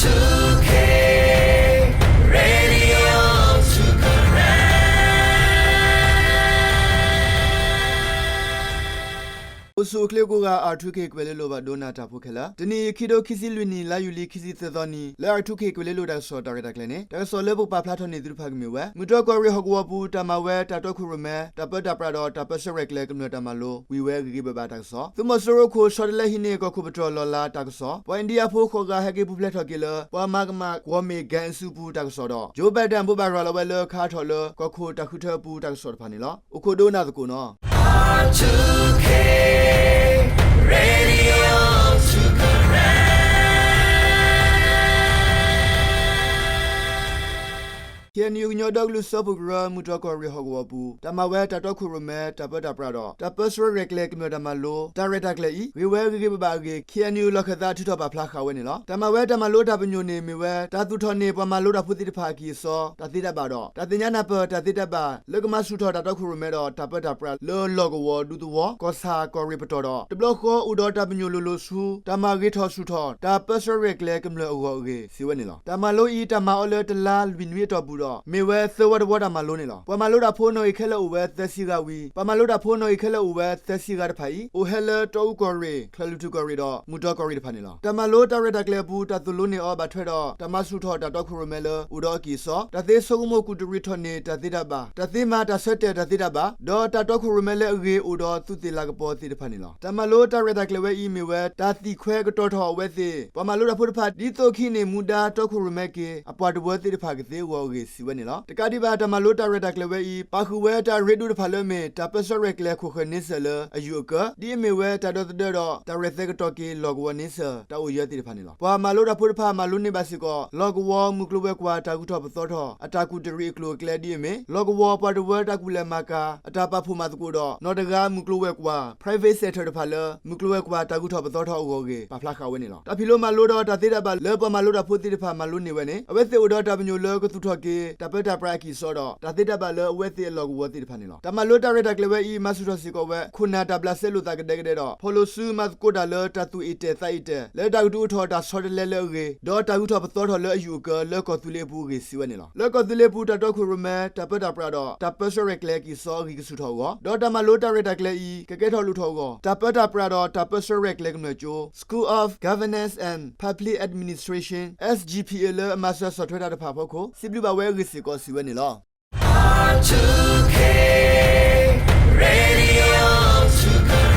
Radio Karen. အိၣ်ဆူၣ်အိၣ်ချ့ကိးဂၤ R two K ကွဲၤလ့လိၤဘၣ်ဒိနၤတၢ်ဖိခဲလၢာ်, တနံၤအံၤ ခံထိခံဆံလွံၢ်နံၣ် လါယူၤလံ ခံဆံသၢသီနံၤ လၢ R two K ကွဲၤလ့လိၤတၢ်ကစီၣ်တၢ်ရဲၣ်တၢ်ကျဲၤန့ၣ် တၢ်ကစီၣ်လၢပကပာ်ဖျါထီၣ်န့ၢ်သုတဖၣ်ကမ့ၢ်ဝဲ မုၢ်တြီၢ်ကီၢ်ရ့ၣ်ဟီၣ်ကဝီၤပူၤ တၢ်မၤဝဲတၢ်တီခိၣ်ရိၣ်မဲ တၢ်ပၢတၢ်ပြးဒီး တၢ်ပၢဆှၢရဲၣ်ကျဲၤကမျၢၢ်တၢ်မၤလိ ဝံၤဝဲဂ့ၤဂ့ၤဘၣ်ဘၣ်တၢ်ကစီၣ်, သုးမီၤစိရိၤခိၣ် ဆီတလဲဟံးန့ၢ်ကီၢ်ခိၣ်ပတြၢၤလီၢ်လၤတၢ်ကစီၣ်, ပှၤအ့ၣ်ဒံယါဖိဃိးဂၤဟဲက့ၤပူၤဖျဲးထီၣ်က့ၤလၢ ပှၤမၤကမၣ်ကွီၢ်မ့ၣ် gang အစုပူၤတၢ်ကစီၣ်ဒီး Joe Biden ဘိးဘၣ်ရၤလီၤဝဲလၢခးထီၣ်လၢ ကီၢ်ခိၣ်တၢ်ဃုထၢအပူၤတၢ်ကစီၣ်တဖၣ်န့ၣ်လီၤ. အိၣ်ခိးဒိကနၣ်သကိးနီၤ. R two K Radio Karen. K N U ကညီဒီကလုာ်စၢဖှိၣ်ကရၢ မုၢ်တြီၢ်ကီၢ်ရ့ၣ်ဟီၣ်ကဝီၤပူၤ တၢ်မၤဝဲတၢ်တီခိၣ်ရိၣ်မဲ တၢ်ပၢတၢ်ပြးဒီး တၢ်ပၢဆှၢရဲၣ်ကျဲၤကမျၢၢ်တၢ်မၤလိ တၢ်ရဲၣ်တၢ်ကျဲၤအံၤ ဂ့ၤဝဲဂ့ၤဂ့ၤဘၣ်ဘၣ်အဂ့ၢ် K N U လီၢ်ခၢၣ်သးထုးထီၣ်ပာ်ဖျါဃာ်ဝဲန့ၣ်လီၤ. တၢ်မၤဝဲတၢ်မၤလိတၢ်ပညိၣ်န့ၣ်မ့ၢ်ဝဲ တၢ်သူၣ်ထီၣ်န့ၢ်ပှၤမၤလိတၢ်ဖိသ့ၣ်တဖၣ်အကံၢ်အစီ တၢ်သ့တၢ်ဘၣ်ဒီး တၢ်သ့ၣ်ညါနၢ်ပၢၢ်တၢ်သ့တၢ်ဘၣ် လၢကမၤဆူၣ်ထီၣ်တၢ်တီခိၣ်ရိၣ်မဲဒီး တၢ်ပၢတၢ်ပြးလၢလီၢ်ကဝီၤဒူသဝီ ကီၢ်ဆၣ်ကီၢ်ရ့ၣ်ပတီၢ်ဒီး တဘျီဃီအိၣ်ဒီးတၢ်ပညိၣ်လိၤလိၤဆူ တၢ်မၤဂ့ၤထီၣ်ဆူၣ်ထီၣ် တၢ်ပၢဆှၢရဲၣ်ကျဲၤကမျၢၢ်အဂီၢ်အဂ့ၢ် စံးဝဲန့ၣ်လီၤ. တၢ်မၤလိအံၤ တၢ်မၤအီၤလၢတလါလွံၢ်နွံအတီၢ်ပူၤဒီး မ့ၢ်ဝဲသၢဝီတဝီတၢ်မၤလိန့ၣ်လီၤ. ပှၤမၤလိတၢ်ဖိနီၣ်ဂံၢ်ခဲလၢာ်အိၣ်ဝဲသၢဆံဂၤဝံၤ ပှၤမၤလိတၢ်ဖိနီၣ်ဂံၢ်ခဲလၢာ်အိၣ်ဝဲသၢဆံဂၤတဖၣ်အံၤ အိၣ်ဟဲလၢတီအူကီၢ်ရ့ၣ်, ချၢၣ်လွံၢ်ထူၣ်ကီၢ်ရ့ၣ်ဒီး မုၢ်တြီၢ်ကီၢ်ရ့ၣ်တဖၣ်န့ၣ်လီၤ. တၢ်မၤလိတၢ်ရဲၣ်တၢ်ကျဲၤအပူၤ တၢ်သိၣ်လိန့ၢ်အီၤဘၣ်ထွဲဒီး တၢ်မၤဆူၣ်ထီၣ်တၢ်တီခိၣ်ရိၣ်မဲလၢအိၣ်ဒီးအကံၢ်အစီ, တၢ်သ့ဆိကမိၣ်ကူၣ်တရံးထီၣ်န့ၢ်တၢ်သ့တၢ်ဘၣ်, တၢ်သ့မၤတၢ်ဆၢတဲာ်တၢ်သ့တၢ်ဘၣ်, ဒီးတၢ်တီခိၣ်ရိၣ်မဲလၢအဂ့ၤအိၣ်ဒီးသူးသ့ၣ်လၤကပီၤသ့ၣ်တဖၣ်န့ၣ်လီၤ. တၢ်မၤလိတၢ်ရဲၣ်တၢ်ကျဲၤဝဲအံၤမ့ၢ်ဝဲ တၢ်သံၣ်ခွဲးကတီၤထီၣ်အဝဲသ့ၣ် ပှၤမၤလိတၢ်ဖိတဖၣ် ဒ်သိးကဟံးန့ၢ်မူဒါတီခိၣ်ရိၣ်မဲက့ၤ အပှၤတဝၢသ့ၣ်တဖၣ်ကသ့အဂီၢ်အဂ့ၢ် စံးဝဲန့ၣ်လီၤ. တကးဒံးဘၣ် တၢ်မၤလိတၢ်ရဲၣ်တၢ်ကျဲၤဝဲအံၤ ပာ်ဃုာ်ဝဲတၢ်ရ့ဒိၣ်တဖၣ်လၢအမ့ၢ် တၢ်ပၢဆှၢရဲၣ်ကျဲၤခိၣ်ဃၢၤန့ဆၢၣ်လၢအယူၢ်အကၢ, ဒ်အမ့ၢ်ဝဲတၢ်ဒီသဒၢဒီး တၢ်ရဲၣ်သဲကတီၤက့ၤလီၢ်ကဝီၤန့ဆၢၣ် တၢ်အိၣ်ယၢၤသ့ၣ်တဖၣ်န့ၣ်လီၤ. ပှၤမၤလိတၢ်ဖိတဖၣ်မၤလိန့ၢ်ဘၣ်စ့ၢ်ကီး လီၢ်ကဝီၤမုၢ်ကျိၤဝဲၤကွာ်တၢ်ဂုၤထီၣ်ပသီထီၣ် အတၢ်ကူၣ်တရံးအကျိၤအကျဲဒ်အမ့ၢ် လီၢ်ကဝီၤပှၤတဝၢတၢ်ကူၣ်လဲၤမၤကၤ အတၢ်ပာ်ဖှိၣ်မၤသကိးဒီး နီၢ်တဂၤမုၢ်ကျိၤဝဲၤကွာ် private sector တဖၣ်လၢ မုၢ်ကျိၤဝဲၤကွာ်တၢ်ဂုၤထီၣ်ပသီထီၣ်အဂီၢ်အဂ့ၢ် ပာ်ဖျါဃာ်ဝဲန့ၣ်လီၤ. တၢ်ဖံးလိမၤလိဒီးတၢ်သ့တၢ်ဘၣ်လၢပှၤမၤလိတၢ်ဖိသ့ၣ်တဖၣ်မၤလိန့ၢ်ဝဲန့ၣ် အဝဲသ့ၣ်အိၣ်ဒီးတၢ်ပညိၣ်လၢကသူၣ်ထီၣ်က့ၤ တၢ်ပၢတၢ်ပြးအကံၢ်အစီဒီး တၢ်သ့တၢ်ဘၣ်လၢအဝဲသ့ၣ်အလီၢ်ကဝီၤသ့ၣ်တဖၣ်န့ၣ်လီၤ. တၢ်မၤလိတၢ်ရဲၣ်တၢ်ကျဲၤဝဲအံၤ မၤဆူၣ်ထီၣ်စ့ၢ်ကီးဝဲ ခိၣ်နၢ်တၢ်ဘျးစဲလိာ်သးကဒဲကဒဲဒီး ဖီၣ်လိာ်စုမၤသကိးတၢ်လၢတၢ်သူၣ်အ့ၣ်တဲာ်သးအ့ၣ်တဲာ် လၢတၢ်ကဒုးအိၣ်ထီၣ်တၢ်ဆီတလဲလၢအဂ့ၤ ဒီးတၢ်ဂုၤထီၣ်ပသီထီၣ်လၢအယူၢ်အကၢလၢကီၢ်သူလ့ၤအပူၤအဂ့ၢ် စံးဝဲန့ၣ်လီၤ. လၢကီၢ်သူလ့ၤအပူၤ တၢ်တီခိၣ်ရိၣ်မဲ တၢ်ပၢတၢ်ပြးဒီး တၢ်ပၢဆှၢရဲၣ်ကျဲၤအကံၢ်အစီအဂံၢ်ကဆူၣ်ထီၣ်အဂီၢ် ဒီးတၢ်မၤလိတၢ်ရဲၣ်တၢ်ကျဲၤအံၤ ကကဲထီၣ်လိၣ်ထီၣ်အဂီၢ် တၢ်ပၢတၢ်ပြးဒီးတၢ်ပၢဆှၢရဲၣ်ကျဲၤကမျၢၢ်ကၠိ School of Governance and Public Administration, S G P A လၢအမၤစၢၤဆီၣ်ထွဲတၢ်တဖၣ်အဖီခိၣ် စံးဘျုးဘၣ်ဝဲအဂ့ၢ်စ့ၢ်ကီး စံးဝဲန့ၣ်လီၤ.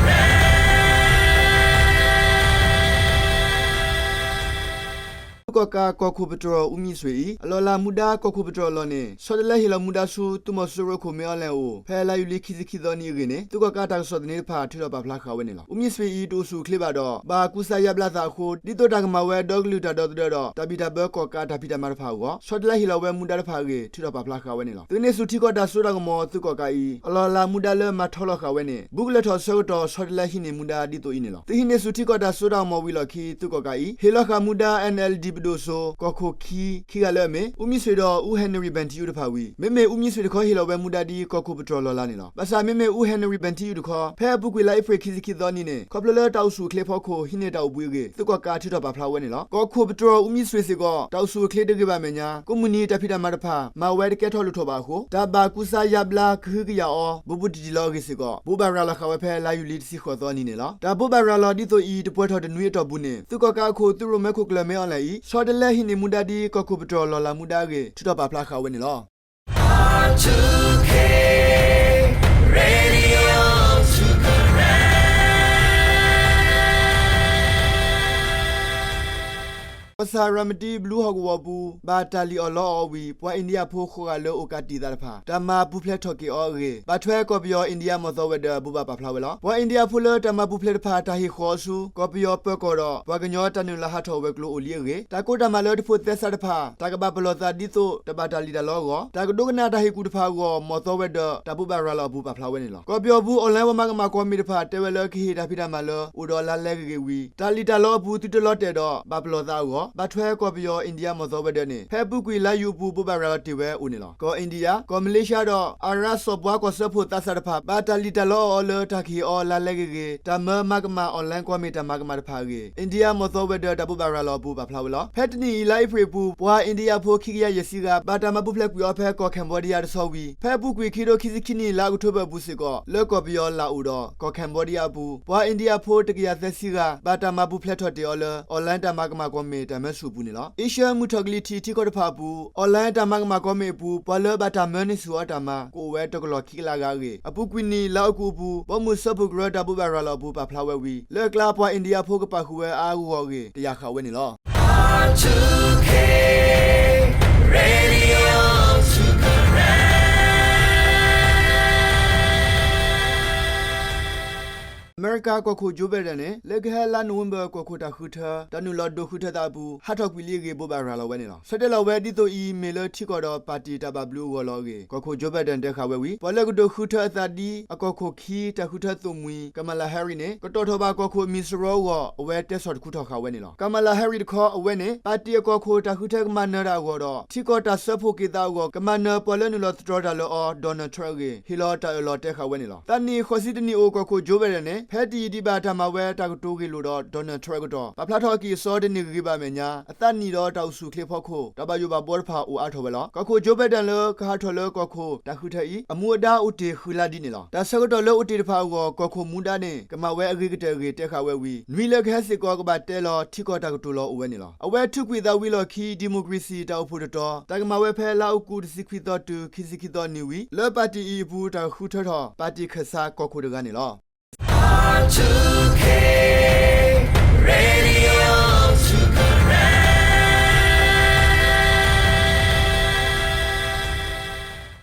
သုးကီၣ်ကးကီၢ်ခိၣ်ပတြၢၤ အူမံၣ်စွ့ၣ်အံၤ အလီၢ်လၤမူဒါကီၢ်ခိၣ်ပတြၢၤအလီၢ်န့ၣ် ဆီတလဲဟ့ၣ်လီၤမူဒါဆူ သုးမီၤစိရိၤခိၣ်မ့ၢ်အီလၣ်အအိၣ် ဖဲလါယူၤလံခံဆံခံသီနံၤအဂ့ၢ်န့ၣ် သုးကီၣ်ကးတၢ်ကစီၣ်သန့တဖၣ် ထုးထီၣ်ပာ်ဖျါဃာ်ဝဲန့ၣ်လီၤ. အူမံၣ်စွ့ၣ်အံၤ တအိၣ်ဆူၣ်အိၣ်ချ့ဘၣ်ဒီး ဘၣ်ကူစါယါဘျါသးအဃိ ဒ်သိးတၢ်ကမၤဝဲဒီကလုာ်တၢ်ဒီသဒၢဒီး တၢ်ဘံၣ်တၢ်ဘၢကီၣ်ကးတၢ်ဖံးတၢ်မၤတဖၣ်အဂီၢ် ဆီတလဲဟ့ၣ်လီၤဝဲမူဒါတဖၣ်အဂ့ၢ် ထုးထီၣ်ပာ်ဖျါဃာ်ဝဲန့ၣ်လီၤ. သုးဟံးန့ၢ်ဆူၣ်ထံကီၢ်တၢ်စိတၢ်ကမီၤသုးကီၣ်ကးအံၤ အလီၢ်လၤမူဒါလၢမၤထီလီၤဃာ်ဝဲန့ၣ် ဘူးကလၢၢ်ထီၣ်ဆၢကတီၢ် ဆီတလဲဟံးန့ၢ်မူဒါဒ်သိးအံၤန့ၣ်လီၤ. သုးဟံးန့ၢ်ဆူၣ်ထံကီၢ်တၢ်စိတၢ်ကမီၤဝံၤအလီၢ်ခံ သုးကီၣ်ကးအံၤ ဟ့ၣ်လီၤဃာ်မူဒါ N L D ပဒိၣ်စိ ကီၢ်ခိၣ်ခံ ခံဂၤလၢအမ့ၢ် အူမံၣ်စွ့ၣ်ဒီး အူဟဲနရံၣ်ဘၣ်ထံအူတဖၣ်ဝံၤ မ့မ့ၢ်အူမံၣ်စွ့ၣ်တခီ ဟ့ၣ်လီၤဝဲမူဒါဒ်ကီၢ်ခိၣ်ပတြၢၤလီၢ်လၤန့ၣ်လီၤ. ဘၣ်ဆၣ်မ့မ့ၢ်အူဟဲနရံၣ်ဘၣ်ထံအူတခီ ဖဲအပူၤကွံာ်လါအ့ဖြ့ၣ်ခံဆံခံသီနံၤန့ၣ် ခီဖျိလၢတၢ်အိၣ်ဆူၣ်အိၣ်ချ့အဖီခိၣ် ဟံးန့ၢ်တၢ်အိၣ်ဘှံးအဂ့ၢ် သုးကီၣ်ကးထုးထီၣ်ပာ်ဖျါဝဲန့ၣ်လီၤ. ကီၢ်ခိၣ်ပတြၢၤအူမံၣ်စွ့ၣ်စ့ၢ်ကီး တၢ်အိၣ်ဆူၣ်အိၣ်ချ့တဂ့ၤဘၣ်အမဲာ်ညါ ကိးမုၢ်နံၤတၢ်ဖံးတၢ်မၤတဖၣ် မၤဝဲတကဲထီၣ်လိၣ်ထီၣ်ဘၣ်အဃိ တၢ်ဘၣ်ကူစါယါဘျါကဟုကယာ်အီၤ ဘူးဘူးတံၢ်တံၢ်လီၤအဂ့ၢ်စ့ၢ်ကီး ဘိးဘၣ်ရၤလီၤဃာ်ဝဲဖဲလါယူၤလံတဆံဃိးသီနံၤန့ၣ်လီၤ. တၢ်ဘိးဘၣ်ရၤလီၤဒ်သိးအံၤ တပှဲၤထီၣ်တနွံအတီၢ်ပူၤန့ၣ် သုးကီၣ်ကးအခိၣ် သုးရိၣ်မဲခိၣ်ကျၢၢ်မ့ၢ်အီလၣ်အံၤ ဆီတလဲဟံးန့ၢ်မူဒါဒ်ကီၢ်ခိၣ်ပတြၢၤလီၢ်လၤမူဒါအဂ့ၢ် ထုးထီၣ်ပာ်ဖျါဃာ်ဝဲန့ၣ်လီၤ. ကီၢ်ဆၣ်ရၤမတံဘျူးဟီၣ်ကဝီၤပူၤ ဘၣ်တၢ်လံၣ်အီၣ်လီအီၣ်အီၤဝံၤ ပှၤအ့ၣ်ဒံယါဖိဃိးဂၤလၢအိၣ်ကးတံာ်သးတဖၣ် တၢ်မၤပူၤဖျဲးထီၣ်က့ၤအီၤအဂ့ၢ် ဘၣ်ထွဲကီၢ်ပယီၤအ့ၣ်ဒံယါမီၣ်သီဝဲၤဒၢး ဘိးဘၣ်ပာ်ဖျါဝဲလီၤ. ပှၤအ့ၣ်ဒံယါဖိလၢတၢ်မၤပူၤဖျဲးတဖၣ် တၢ်ဟ့ၣ်ဃီၤအီၤဆူ ကီၢ်ပယီၤပၢၤကီၢ်ဒီး ပှၤကညီတၢ်နုာ်လီၤဟးထီၣ်ဝဲၤကျိၤအိၣ်လံအဂ့ၢ် တၢ်ကိးတၢ်မၤလၢတဖိးသဲစးတဖၣ် တၢ်ကဘၣ်ပလီၢ်သးဒ်သိး တဘၣ်တၢ်လံၣ်တၢ်လီအဂီၢ် တၢ်ကဒိကနၣ်တၢ်ဟ့ၣ်ကူၣ်တဖၣ်အဂီၢ် မီၣ်သီဝဲၤဒၢး တၢ်ဘိးဘၣ်ရၤလီၤအပူၤပာ်ဖျါဝဲန့ၣ်လီၤ. ကီၢ်ပယီၤပူၤ online ပှၤမၤကမၣ်ကွီၢ်မ့ၢ်တဖၣ် တဲဝဲလၢကဟ့ၣ်တၢ်ဖံးတၢ်မၤလၢ အိၣ်ဒီးလါလဲဂ့ၤဂ့ၤဝံၤ တၢ်လံၣ်တၢ်လီအပူၤသုတလီၤတဲာ်ဒီး ဘၣ်ပလီၢ်သးအဂီၢ် ဘၣ်ထွဲကီၢ်ပယီၤ India မီၢ်သီဝဲၤဒၢးန့ၣ် ဖဲအပူၤကွံာ်လါယူၤအပူၤ ဘိးဘၣ်ရၤလီၤတ့ၢ်ဝဲအိၣ်န့ၣ်လီၤ. ကီၢ် India ကီၢ် Malaysia ဒီး အၤရၣ်စီၤပှၤကီၢ်စၢဖှိၣ်သးစၢ်တဖၣ် ဘၣ်တၢ်လံၣ်တၢ်လီအီၤလၢတၢ်ကဟ့ၣ်အီၤလါလဲဂ့ၤဂ့ၤ တၢ်မၢမၤကမၣ် online ကွီၢ်မ့ၢ်တၢ်မၤကမၣ်တဖၣ်အဂ့ၢ် India မီၢ်သီဝဲၤဒၢးတၢ်ဘိးဘၣ်ရၤလီၤအပူၤ ပာ်ဖျါဝဲလီၤ. ဖဲတနံၣ်အံၤ လါအ့ဖြ့ၣ်အပူၤ ပှၤ India ဖိခံကယၤယဲၢ်ဆံဂၤ ဘၣ်တၢ်မၤပူၤဖျဲးကွံာ်အီၤဖဲကီၢ် Cambodia တဆီဝံၤ ဖဲအပူၤကွံာ် ခံထိခံဆံခံနံၣ် လါအီးကထိဘၢၣ်အပူၤစ့ၢ်ကီး လၢကီၢ်ပယီၤလၢအိၣ်ဒီး ကီၢ် Cambodia အပူၤ ပှၤ India ဖိတကယၤသၢဆံဂၤ ဘၣ်တၢ်မၤပူၤဖျဲးထီၣ်တ့ၢ်အီၤလၢ online တၢ်မၤကမၣ်ကွီၢ်မ့ၢ်တၢ်မၢဆူၣ်အပူၤန့ၣ်လီၤ. အ့ရှၢၣ်မုၢ်ထီၣ်ကလံၤထံးထံကီၢ်တဖၣ်အပူၤ online တၢ်မၤကမၣ်ကွီၢ်မ့ၢ်အပူၤ ပှၤလၢဘၣ်တၢ်မၢန့ၢ်ဆူၣ်အီၤတၢ်မၤ ကအိၣ်ဝဲတကလီၢ်ခံကလးဂၤအဂ့ၢ် အပူၤကွံာ်နံၣ် လါအီးကထိအပူၤ ဘီမုၢ်စၢဖှိၣ်ကရၢတၢ်ဘိးဘၣ်ရၤလီၤအပူၤ ပာ်ဖျါဝဲဝံၤ လၢအကျါ ပှၤ India ဖိကပာ်ဃုာ်ဝဲအါအါဂီၢ်ဂီၢ်အဂ့ၢ် တယာ်ဃာ်ဝဲန့ၣ်လီၤ. America ကီၢ်ခိၣ် Joe Biden န့ၣ် လၢကဟဲလါနိၣ်ဝ့ဘၢၣ် ကီၢ်ခိၣ်တၢ်ဃုထၢ တၢ်နုာ်လီၤဒိးဃုထၢသးအပူၤ ဟးထီၣ်ကွံာ်လံအဂ့ၢ် ဘိးဘၣ်ရၤလီၤဝဲန့ၣ်လီၤ. ဆၢတဲာ်လီၤဝဲဒ်သိးအံၤ မ့ၢ်လၢထံကီၢ်ဒီးပၣ်တံၣ်တၢ်ဘၣ်ဘျုးအဂီၢ်လီၤအဂ့ၢ် ကီၢ်ခိၣ် Joe Biden တဲဃာ်ဝဲဝံၤ ပှၤလၢကဒိးဃုထၢအသးဒ် အကီၢ်ခိၣ်ခံ တၢ်ဃုထၢသိၣ်မှံၤ Kamala Harris န့ၣ် ကတီၢ်ထီၣ်ဘၣ်ကီၢ်ခိၣ်အမံၤစရီအဂီၢ် အဝဲတဲဆီၣ်တခူထီၣ်ဃာ်ဝဲန့ၣ်လီၤ. Kamala Harris တခီ အဝဲန့ၣ် ပၣ်တံၣ်အကီၢ်ခိၣ်တၢ်ဃုထၢကမၤနၢၤတၢ်အဂီၢ်ဒီး ထံကီၢ်တၢ်စၢဖှိၣ်က့ၤသးအဂီၢ် ကမၤနၢၤပှၤလၢနုာ်လီၤသတြီၤတၢ်လၢအီၤ Donald Trump အဂ့ၢ် ဟ့ၣ်လီၤတၢ်အၢၣ်လီၤတဲဃာ်ဝဲန့ၣ်လီၤ. သးနံၣ်ဃိးဆံတနံၣ်အိၣ် ကီၢ်ခိၣ် Joe Biden န့ၣ် ဖဲတယံာ်ဒံးဘၣ်တၢ်မၤဝဲတၢ်ကတိၤဂ့ၢ်လိာ်ဒီး Donald Trump အကတီၢ် ပာ်ဖျါထီၣ်က့ၤအစီတန့ၢ်ဂ့ၤဂ့ၤဘၣ်အမဲာ်ညါ အသးနံၣ်ဒီးတၢ်အိၣ်ဆူၣ်အိၣ်ချ့အဖီခိၣ် တၢ်ဘၣ်ယိၣ်ဘၣ်ဘှီတဖၣ်အိၣ်အါထီၣ်ဝဲလီၤ. ကီၢ်ခိၣ် Joe Biden လၢကဟးထီၣ်လၢကီၢ်ခိၣ်တၢ်ဃုထၢအံၤ အမူအဒါအိၣ်တ့ၢ်ဃုလါဒ်န့ၣ်လီၤ. တၢ်ဆၢကတီၢ်လၢအိၣ်တ့ၢ်တဖၣ်အဂီၢ် ကီၢ်ခိၣ်မူဒါန့ၣ် ကမၤဝဲအဂ့ၤကတၢၢ်အဂ့ၢ် တဲဃာ်ဝဲဝံၤ နွံလၢကဟဲစ့ၢ်ကီးကဘၣ်တဲလီၤထံကီၢ်တၢ်ကတိၤလီၤအိၣ်ဝဲန့ၣ်လီၤ. အဝဲထုးကွံာ်သးဝံၤလီၢ်ခံ ဒံၣ်မိၣ်ကရ့ၣ်စံၣ်တၢ်အိၣ်ဖှိၣ်တတီၤ တၢ်ကမၤဝဲဖဲလါအီကူးတဆံခွံသီတုၤ ခံဆံခံသီနံၤဝံၤ လၢပၣ်တံၣ်အံၤအပူၤ တၢ်ဃုထၢထီၣ် ပၣ်တံၣ်ခၢၣ်စးကီၢ်ခိၣ်တဂၤန့ၣ်လီၤ.